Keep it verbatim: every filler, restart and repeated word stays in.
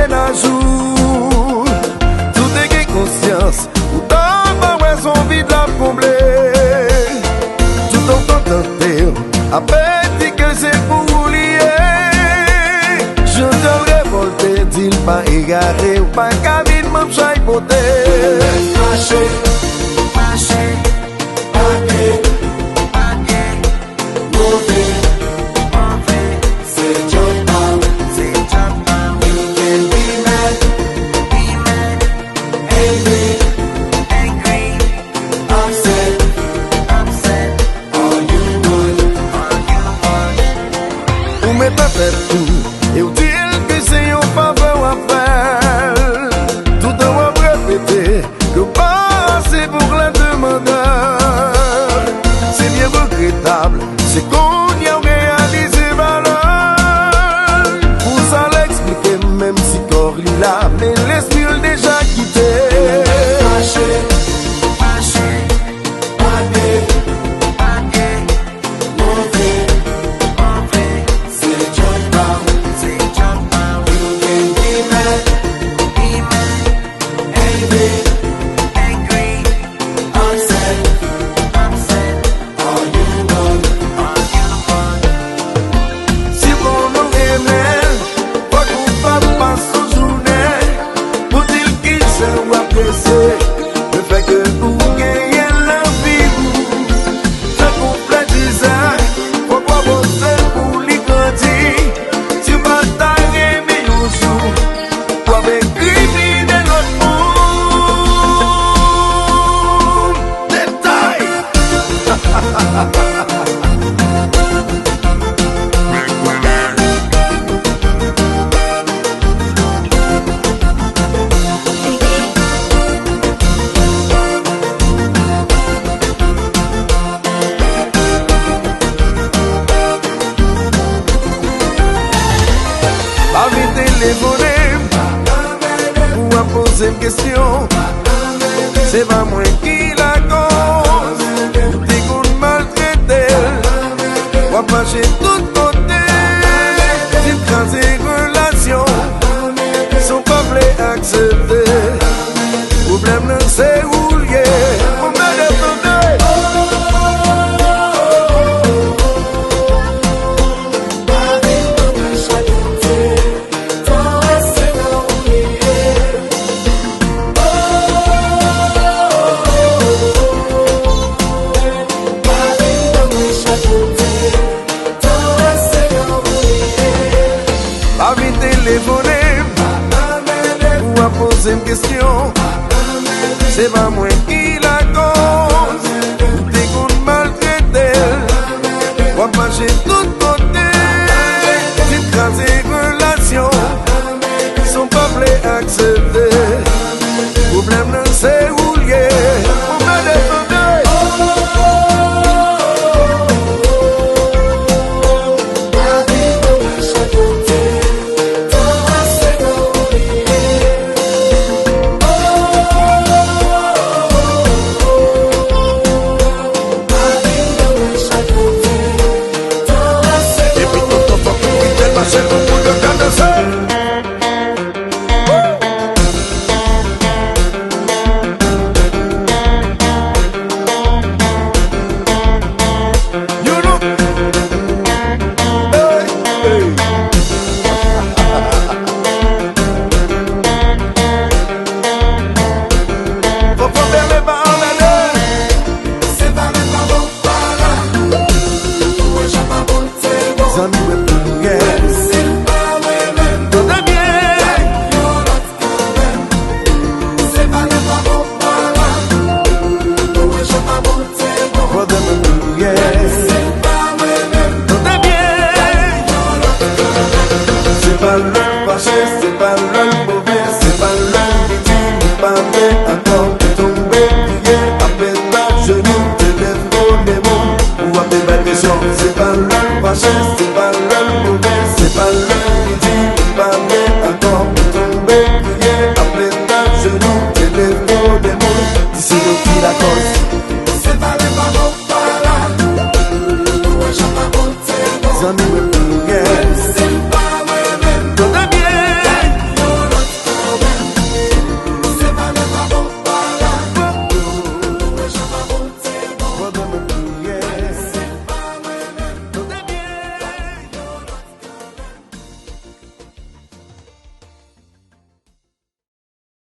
Mennaj ou, si w te gen konsyans, ou ta pa wè se yon vid l ap konble. Tout w kontante w apèk di ke se pou ou li ye. Jan l revòlte, di l pa egare, ou pa ka vin manm chay pote. Fache, fache, pake, pake, move, move, se djòb pa w, se djòb pa w. You can be mad, be mad, angry, angry, upset, upset, all you want, all you want. Ou met nan tèt ou, e w di l ke se yon favè w ap fè l. Toutan w ap repete ke w pa ase pou grenn demandè. Se byen regretab, se kounye a w reyalize valè l. Pou sa l eksplike m, menm si kò li la, men lespri l deja kite. Fache, fache, pake, pake, move, move, se djòb pa w, se djòb pa w. You can be mad, be mad, angry, angry, upset, upset, all you want, all you want. Si w konnen w renmen l, fòk ou pa pase yon jounen pou di l ki jan w apresye lefètke ou genyen l nan vi w. Tankou flè dizè, fòk w apoze l pou li grandi. Si w pa ta renmen yon jou, w ap enkrimine lòt moun. Detay! Pa vin telefone m pou w ap poze m kesyon. Se pa mwen ki lakòz ou te konn maltrete l. W ap mache tout kote, fin kraze relasyon. Si w pa vle aksepte, pwoblèm nan se ou l ye. Ou mèt tande. Pa vin telefone m pou w ap poze m kesyon. Se pa mwen ki la